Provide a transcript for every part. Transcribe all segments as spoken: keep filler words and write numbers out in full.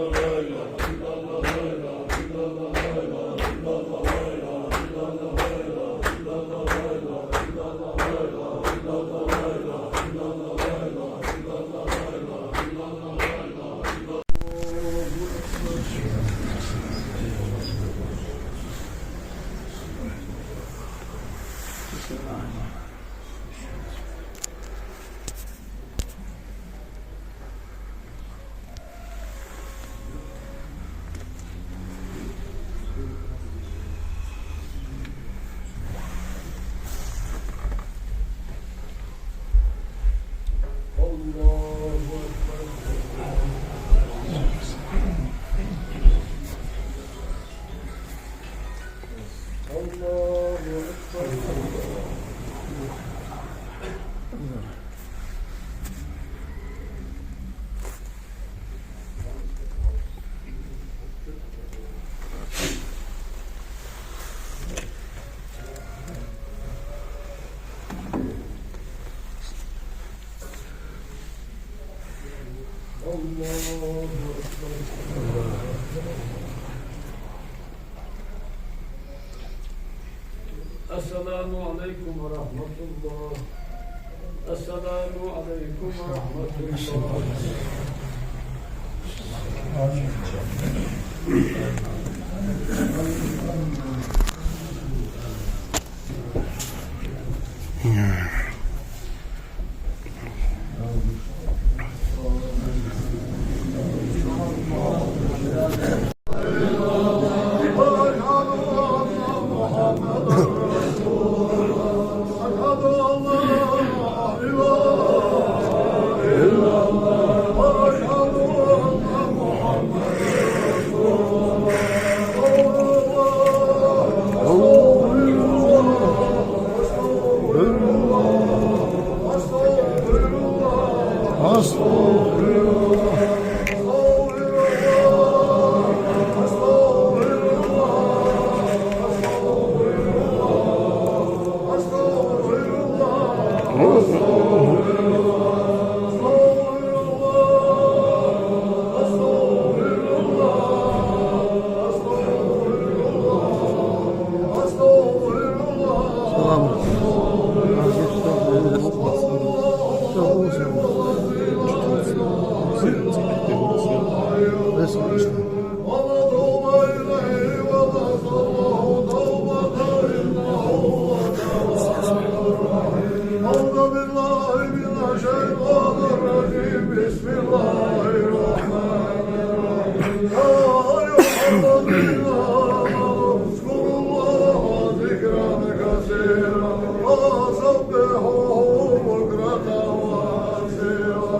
الله أكبر. الله أكبر. الله أكبر. السلام عليكم ورحمة الله. السلام عليكم ورحمة الله. أعوذ بالله من الشيطان الرجيم. بسم الله الرحمن الرحيم. يا أيها الذين آمنوا اذكروا الله ذكرا كثيرا وسبحوه بكرة وأصيلا.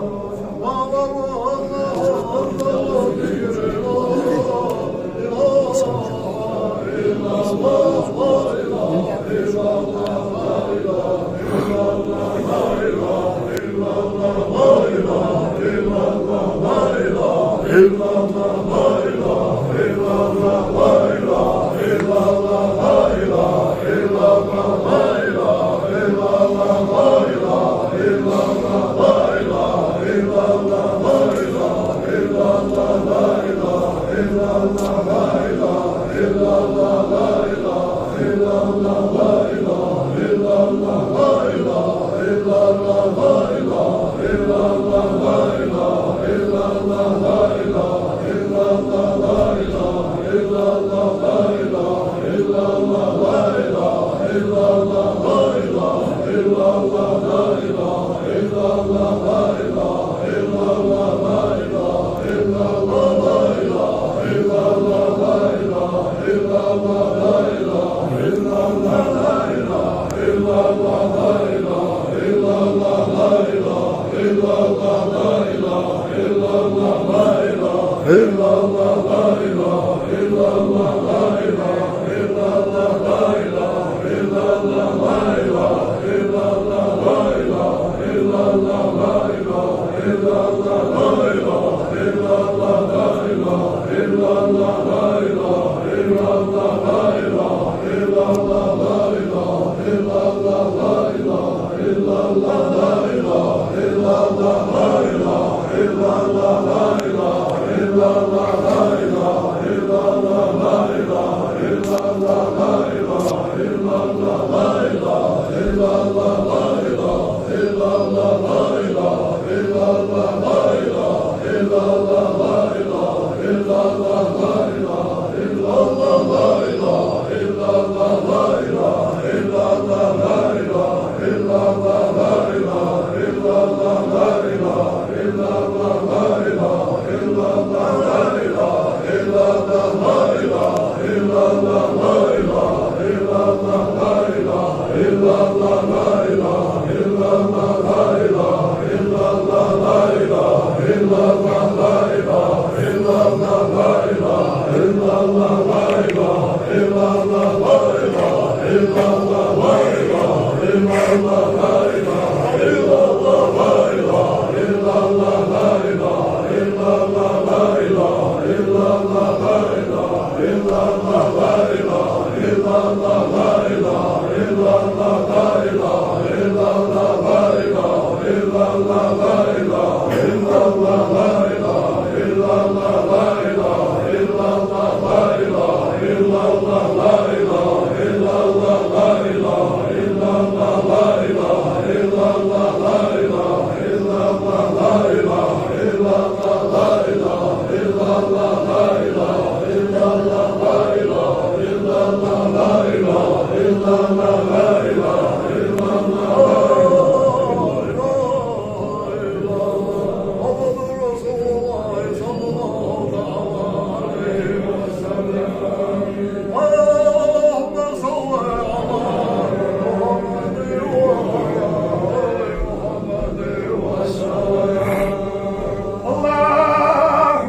واعلموا أنه أفضل الذكر لا إله إلا الله.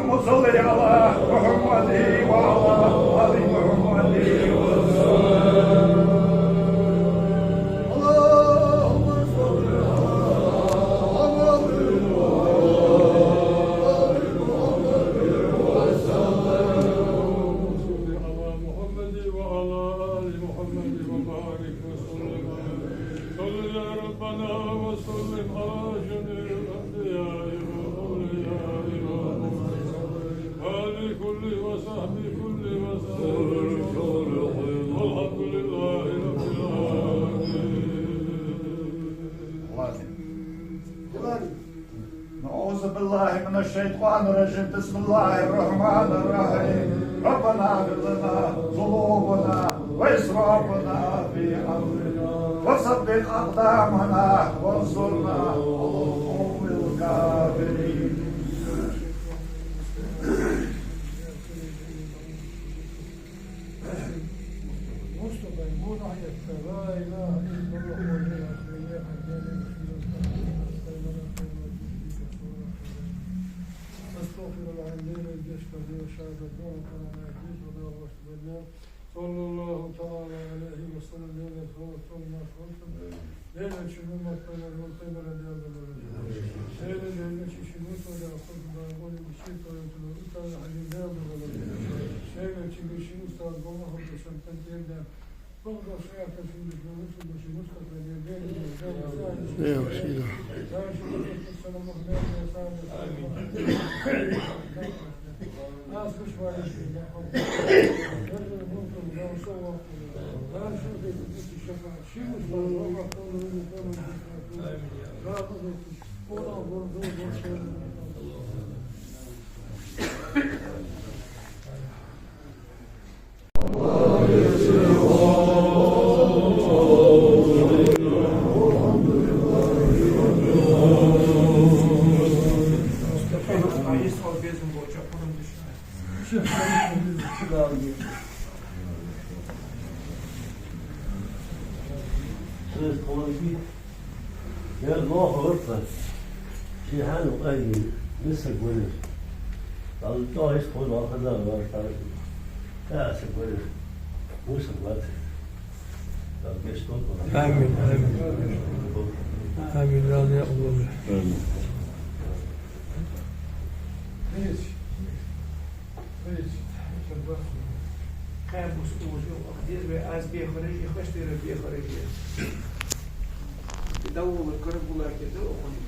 اللهم صل على محمد وعلى آل محمد وسلم. اللهم صل على محمد وعلى آل محمد وسلم. صل على محمد وعلى آل محمد وبارك وسلم. صل يا ربنا وسلم على جميع الأنبياء والأولياء والمرسلين. وآل كل وصحب كل وسلم. والحمد لله رب العالمين. نعوذ بالله من الشيطان الرجيم. بسم الله الرحمن الرحيم. ربنا اغفر لنا ذنوبنا وإسرافنا في أمرنا وثبت أقدامنا وانصرنا على القوم الكافرين. صلى الله تعالى عليه وسلم. Язлохарца ший хьанал къайни мисаг валир. Алла чӀоагӀа хьиста хоза вахаза вар тӀаш. Та саг валир. Мусаг вацар. Алла гешт долда. Амин, амин. Амин, рази Аллах. Амин. Кхаьбус уллаш йола, деза вай аз бехараш, я хваштера бехараш. И давулар карагулаке да охуни.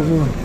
Аллаху